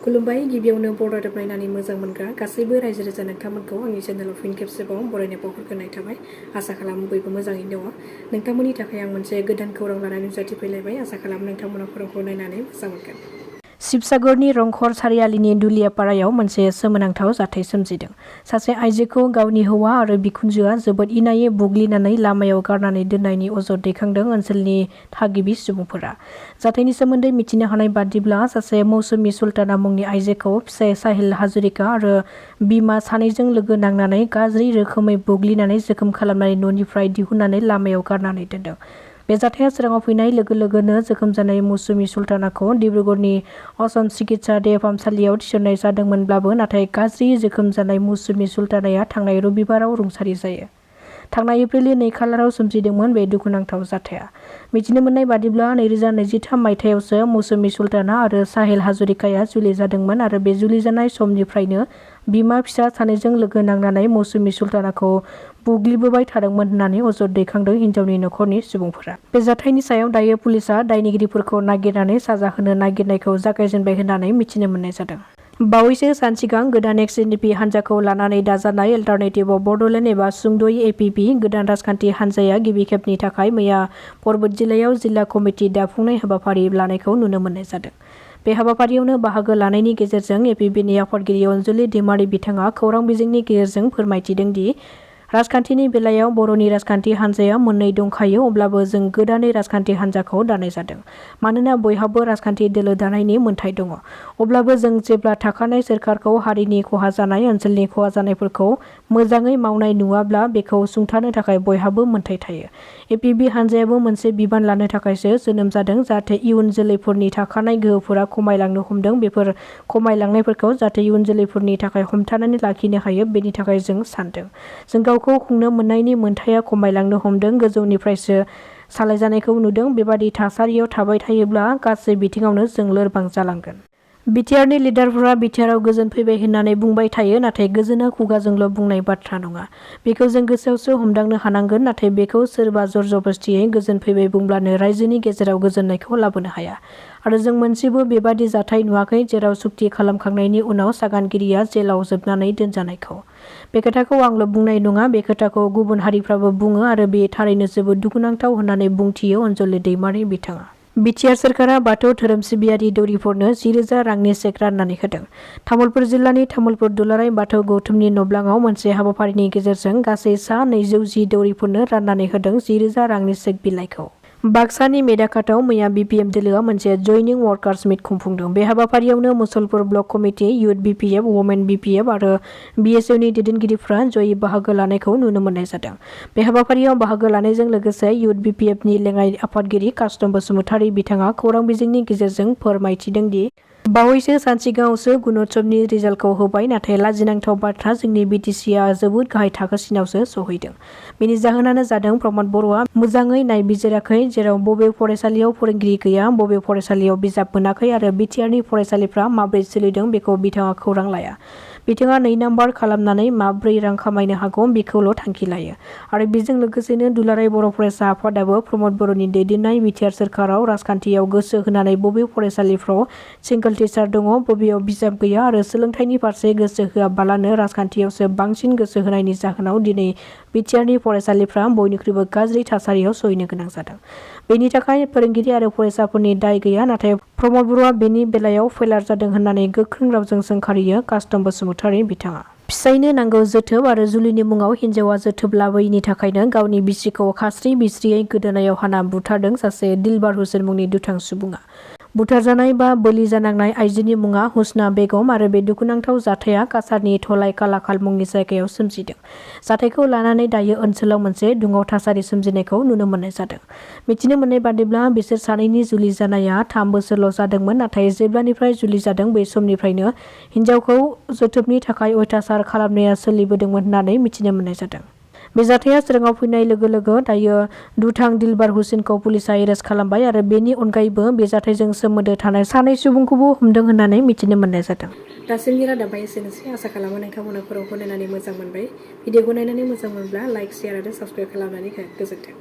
खुलुमबाय गिबियावनो बर' रादाब नायनानै मोजां मोनग्रा गासैबो रायजो राजा नोंथांमोनखौ आंनि चेनेलाव फिन खेबसेबाव बरायनाय बावहरग्रोनाय थाबाय। आसा खालामो बयबो मोजाङैनो दङ। नोंथांमोननि थाखाय आं मोनसे गोदान खौरां लानानै नुजाथिफैलायबाय। आसा खालामो नोंथांमोना खौरांखौ नायनानै मोजां मोनगोन। शिबसागरनि रंघर सारियालिनि दुलियापारायाव मोनसे सोमोनांथाव जाथाय सोमजिदों। सासे आइजोखौ गावनि हौवा आरो बिखुनजोआ जोबोद इनायै बुग्लिनानै लामायाव गारनानै दोननायनि अजद दैखांदों ओनसोलनि थागिबि सुबुंफोरा। जाथायनि सोमोन्दै मिथिनो हानाय बादिब्ला सासे मौसुमी सुल्ताना मुंनि आइजोखौ फिसाय साहिल हाजरिका आरो बिमा सानैजों लोगो नांनानै गाज्रि रोखोमै बुग्लिनानै जोखोम खालामनानै न'निफ्राय दिहुननानै लामायाव गारनानै दोनदों। बे जाथाया सोराङाव फैनाय लोगो लोगोनो जोखोम जानाय मौसुमी सुल्तानाखौ डिब्रुगड़नि असम चिकित्सा देहाफाहामसालियाव थिसननाय जादोंमोनब्लाबो नाथाय गाज्रि जोखोम जानाय मौसुमी सुल्तानाया थांनाय रबिबाराव रुंसारि जायो। थांनाय एप्रिलनि 2 खालाराव सोमजिदोंमोन बे दुखुनांथाव जाथाया। मिथिनो मोननाय बादिब्ला 2023 मायथाइयावसो मौसुमी सुल्ताना आरो साहिल हाजरिकाया जुलि जादोंमोन आरो बे जुलि जानाय समनिफ्रायनो बिमा फिसा सानैजों लोगो नांनानै मौसुमी सुल्तानाखौ बुग्लिबोबाय थादोंमोन होननानै अजद दैखांदों हिन्जावनि नखरनि सुबुंफोरा। बे जाथायनि सायाव दायो पुलिसआ दायनिगिरिफोरखौ नागिरनानै साजा होनो नागिरनायखौ जागायजेनबाय होननानै मिथिनो मोननाय जादों। बावैसो सान सिगां गोदान एक्स-एनडिपि हान्जाखौ लानानै दाजानाय अल्टारनेटिभ बड'लेण्ड एबा सुंद'यै एपिपि गोदान राजखान्थि हान्जाया गिबि खेबनि थाखाय मैया परबत जिल्लायाव जिल्ला कमिटि दाफुंनाय हाबाफारि लानायखौ नुनो मोननाय जादों। बे हाबाफारियावनो बाहागो लानायनि गेजेरजों एपिपिनि आफादगिरि अनजुलि दैमारि बिथाङा खौरां बिजोंनि गेजेरजों फोरमायथिदों दि राजखान्थिनि बेलायाव बर'नि राजखान्थि हान्जाया मोननै दंखायो अब्लाबो जों गोदानै राजखान्थि हान्जाखौ दानाय जादों। मानोना बयहाबो राजखान्थि दोलो दानायनि मोन्थाय दङ। अब्लाबो जों जेब्ला थाखानाय सोरखारखौ हारिनि खहा जानाय ओनसोलनि खहा जानायफोरखौ मोजाङै मावनाय नुवाब्ला बेखौ सुंथानो थाखाय बयहाबो मोन्थाय थायो। एपिपि हान्जायाबो मोनसे बिबान लानो थाखायसो जोनोम जादों जाहाथे इयुन जोलैफोरनि थाखानाय गोहोफोरा खमायलांनो हमदों बेफोर खमायलांनायफोरखौ जाहाथे इयुन जोलैफोरनि थाखाय हमथानानै लाखिनो हायो बेनि थाखाय जों सानदों। जों गावखौ खुंनो मोननायनि मोन्थाया खमायलांनो हमदों गोजौनिफ्रायसो सालायजानायखौ नुदों। बेबादि थासारियाव थाबाय थायोब्ला गासै बिथिङावनो जों लोरबां जालांगोन। बिटिआरनि लिडारफोरा बिटिआरआव गोजोन फैबाय होननानै बुंबाय थायो नाथाय गोजोना खुगाजोंल' बुंनाय बाथ्रा नङा। बेखौ जों गोसोआवसो हमदांनो हानांगोन नाथाय बेखौ सोरबा जरजबस्तियै गोजोन फैबाय बुंब्लानो रायजोनि गेजेराव गोजोननायखौ लाबोनो हाया। आरो जों मोनसेबो बेबादि जाथाय नुवाखै जेराव सुक्ति खालामखांनायनि उनाव सागानगिरिया जेलाव जोबनानै दोनजानायखौ। बे खोथाखौ आंल' बुंनाय नङा बे खोथाखौ गुबुन हारिफ्राबो बुङो आरो बे थारैनो जोबोद दुखुनांथाव होननानै बुंथियो अनजुलि दैमारि बिथाङा। बिटिआर सोरखारा बाथौ धोरोम सिबियारि दौरिफोरनो 10,000 रांनि चेक राननानै होदों। तामुलपुर जिल्लानि तामुलपुर दुलाराय बाथौ गौथुमनि नब्लाङाव मोनसे हाबाफारिनि गेजेरजों गासै सा 210 दौरिफोरनो राननानै होदों 10,000 रांनि चेक बिलाइखौ। बाक्सानि मेदाखाथाव मैया बिपिएफ दोलोआ मोनसे जयनिं वार्कार्स मिट खुंफुंदों। बे हाबाफारियावनो Musalpur block committee, youth BPF, women BPF आरो बिएसइउनि दैदेनगिरिफ्रा जयै बाहागो लानायखौ नुनो मोननाय जादों। बे हाबाफारियाव बाहागो लानायजों लोगोसे इउथ बिपिएफनि लेङाइ आफादगिरि कास्टम बसुमतारी बिथाङा खौरां बिजोंनि गेजेरजों फोरमायथिदों दि बावैसो सान सिगाङावसो गुणोत्सवनि रिजाल्टखौ होबाय नाथाय लाजिनांथाव बाथ्रा जोंनि बिटिसिआ जोबोद गाहाय थाखोसिनावसो सहैदों। बेनि जाहोनानो जादों प्रमद बर'आ मोजाङै नायबिजिराखै जेराव बबे फरायसालियाव फोरोंगिरि गैया बबे फरायसालियाव बिजाब मोनाखै आरो बिटिआरनि फरायसालिफ्रा माबोरै सोलिदों बेखौ बिथाङा खौरां लाया। बिथाङा 2 नाम्बार खालामनानै माबोरै रां खामायनो हागौ बेखौल' थांखि लायो। आरो बेजों लोगोसेनो दुलाराय बर' फरायसा आफादाबो प्रमद बर'नि दैदेननाय बिटिआर सोरखाराव राजखान्थियाव गोसो होनानै बबे फरायसालिफ्राव सिंगल टिचार दङ बबेयाव बिजाब गैया आरो सोलोंथाइनि फारसे गोसो होआबालानो राजखान्थियावसो बांसिन गोसो होनायनि जाहोनाव दिनै बिटिआरनि फरायसालिफ्रा बयनिख्रुइबो गाज्रि थासारियाव सहायनो गोनां जादों। बेनि थाखाय फोरोंगिरि आरो फरायसाफोरनि दाय गैया नाथाय प्रमद बर'आ बेनि बेलायाव फेलार जादों होननानै गोख्रों रावजों सोंखारियो कास्टम बसुमतारी बिथाङा। फिसायनो नांगौ जोथोब आरो जुलिनि मुङाव हिन्जावा जोथोब लाबोयैनि थाखायनो गावनि बिसिखौ खास्रि बिस्रियै गोदोनायाव हाना बुथारदों सासे दिलबार हुसेन मुंनि दुथां सुबुङा। बुथारजानाय बा बोलि जानांनाय आइजोनि मुङा हुस्ना बेगम आरो बे दुखुनांथाव जाथाया काछारनि धलाई कालाखाल मुंनि जायगायाव सोमजिदों। जाथायखौ लानानै दायो ओनसोलाव मोनसे दुंहाव थासारि सोमजिनायखौ नुनो मोननाय जादों। मिथिनो मोननाय बादिब्ला बिसोर सानैनि जुलि जानाया 3 बोसोरल' जादोंमोन नाथाय जेब्लानिफ्राय जुलि जादों बै समनिफ्रायनो हिन्जावखौ जोथोबनि थाखाय अयथासार खालामनाया सोलिबोदोंमोन होननानै मिथिनो मोननाय जादों। बे जाथाया सोराङाव फैनाय लोगो लोगो दायो दुथां दिलबार हुसेनखौ पुलिसआ एरेस्ट खालामबाय आरो बेनि अनगायैबो बे जाथायजों सोमोन्दो थानाय सानै सुबुंखौबो हमदों होननानै मिथिनो मोननाय जादों। दासिमनि रादाबा एसेनोसै। आसा खालामो नोंथांमोना खौरांखौ नायनानै मोजां मोनबाय। भिडिअखौ नायनानै मोजां मोनब्ला लाइक, शेयार आरो साबस्क्राइब खालामनानै गोजोन्थों।